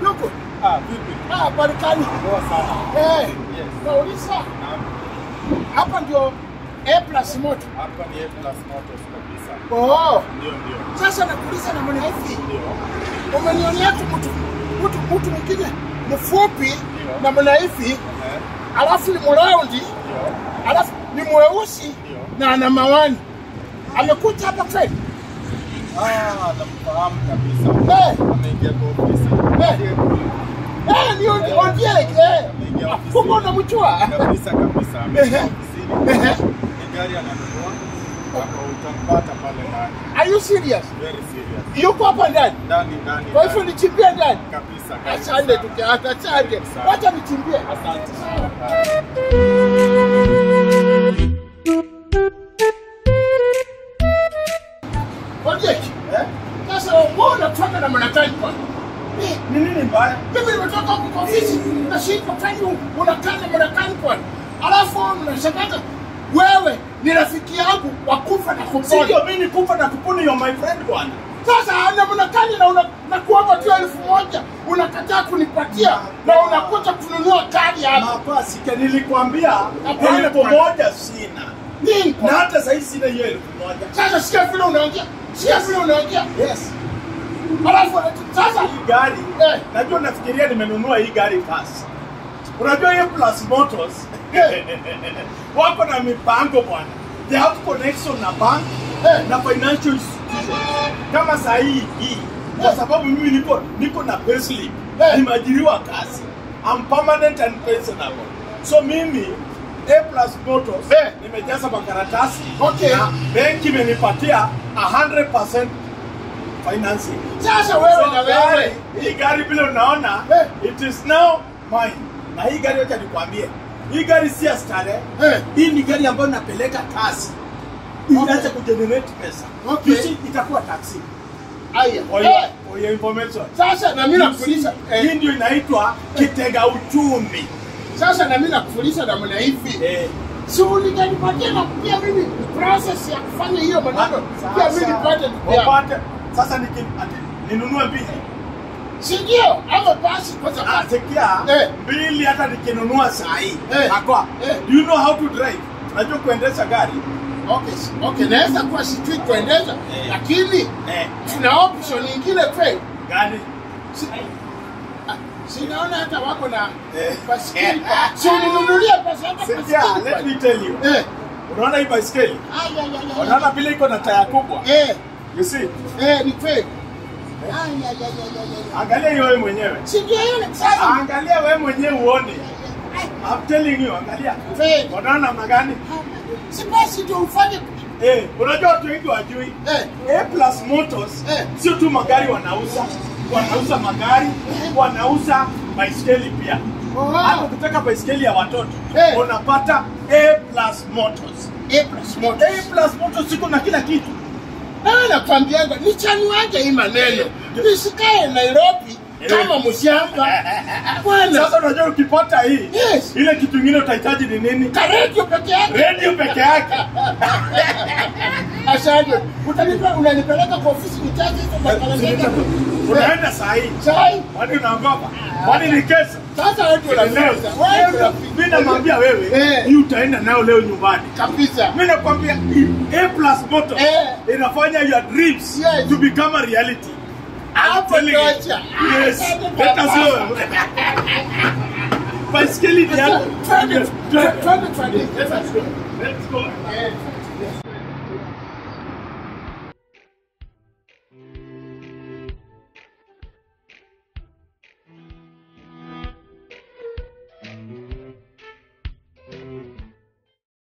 Yuko? Ah, vipi? Ah, barikani. Poa sana. Eh. Yes. Nauliza. Naam. Hapa ndio A plus moto. Hapa ni A plus Motors kabisa. Oh. Ndio, ndio. Sasa nakuuliza na mwana hivi. Ndio. Umenionea tu mtu mwingine mfupi Ndio. na mwana hivi, Eh, alafu ni mraundi, ndio. alafu ni mweusi Ndio. na ana mawani. Amekuja hapa kweli? Ah, namfahamu kabisa. Eh. Ameingia kwa ofisi. Eh. Eh, ni Ondiek, eh. Ameingia ofisini. Kumbe unamjua? Kabisa kabisa. Ameingia Ehe. ofisini. Ehe. Ni gari ananunua. Hapo utampata pale ndani. Are you serious? Very serious. Yuko hapa ndani? Ndani ndani. Kwa hivyo ndani. nichimbie ndani? Kabisa. Karibu Asante sana. tukiata, asante. Karibu sana. Wacha nichimbie. Asante. Ondiek. Eh? Sasa wewe unatoka na mwanakani kwa? Ni nini mbaya? Mimi nimetoka huko kwa ofisi na siko kwani unakaa na mwanakani kwa? Alafu unashangaza wewe ni rafiki yangu wa kufa na kupona. Sio mimi nikufa na kupona, you are my friend bwana. Sasa ana mwanakani na una, na kuomba tu 1000 unakataa kunipatia na unakuja kununua gari hapa. Mapasi, nilikwambia Hapana, elfu bwana. moja sina. Nini? Na hata sasa hivi sina hiyo 1000. Sasa sikia vile unaongea. Sikia vile unaongea. Yes. Alafu sasa Hii gari Eh. najua nafikiria nimenunua hii gari cash. Unajua hii Plus Motors wako na mipango bwana. They have connection na bank Eh. na financial institutions. Kama saa hii hii kwa Eh. sababu mimi niko na payslip. Eh. Nimeajiriwa kazi. I'm permanent and pensionable. So mimi A Plus Motors Eh. nimejaza makaratasi Okay. na benki imenipatia 100% financing. Sasa wewe So, na wewe hii gari vile unaona Eh. it is now mine. Na hii gari wacha nikwambie, hii gari si ya starehe. Eh. Hii ni gari ambayo napeleka kazi Okay. ianze kugenerate pesa. Okay. You see, itakuwa taxi. Aya. For your, Eh, for your information. sasa na mimi nakuuliza Hii eh, ndio inaitwa kitega uchumi. sasa na mimi nakuuliza namna hivi. Eh. Si ulinipatia na pia mimi process ya kufanya hiyo maneno. Pia mimi nipate ndugu yangu. Upate. Sasa ninunue mbili. Si ndio? Ama basi kwa Ah, sababu sikia Eh. mbili hata nikinunua saa hii. Eh. Akwa. Eh. Do you know how to drive? Unajua kuendesha gari? Okay, okay, naweza kuwa sijui kuendesha Eh. lakini Eh. tuna option nyingine kweli. Gani? Sinaona hata wako na Eh. basikeli. Si uninunulie pesa hata Sikia, basikeli. let me tell you. Eh. Unaona hii baiskeli? Ay, ay, ay, ay. Unaona vile iko na taya kubwa? Eh, You see? eh, ni kweli. Ay, ay, ay, ay, ay, ay. Angalia hiyo wewe mwenyewe. Si ndio hiyo ni sasa. Angalia wewe mwenyewe uone. Ay, I'm telling you, angalia. Kweli. Unaona namna gani? Si basi ndio ufanye Eh, unajua watu wengi wajui. eh. A Plus Motors Eh. sio tu magari wanauza, wanauza magari, wanauza baiskeli pia. Oh. Hata ukitaka baiskeli ya watoto Eh. unapata A Plus Motors. A plus Motors. A Plus Motors iko na kila kitu. Wewe nakwambianga nichanuaje hii maneno. Nisikae Nairobi kama mshamba. Bwana. Sasa unajua ukipata hii Yes. ile kitu ingine utahitaji ni nini? Karedio peke yake. Radio peke yake. Asante. Utanipa unanipeleka kwa ofisi nichaje hizo makaratasi. Unaenda saa hii. Sai. Kwani unaogopa? Kwani ni kesho? Sasa wewe ndio Leo. unafika. Wewe ndio unafika. Mimi namwambia wewe, Eh. hii utaenda nayo leo nyumbani. Kabisa. Mimi nakwambia hii A Plus Motors Eh. inafanya your dreams Yes. to become a reality. I'm Hapo telling you. tocha. Yes. Asante Let us baba. go. Baiskeli ni yako. Twende, twende, twende. Let's go. Let's go. Eh.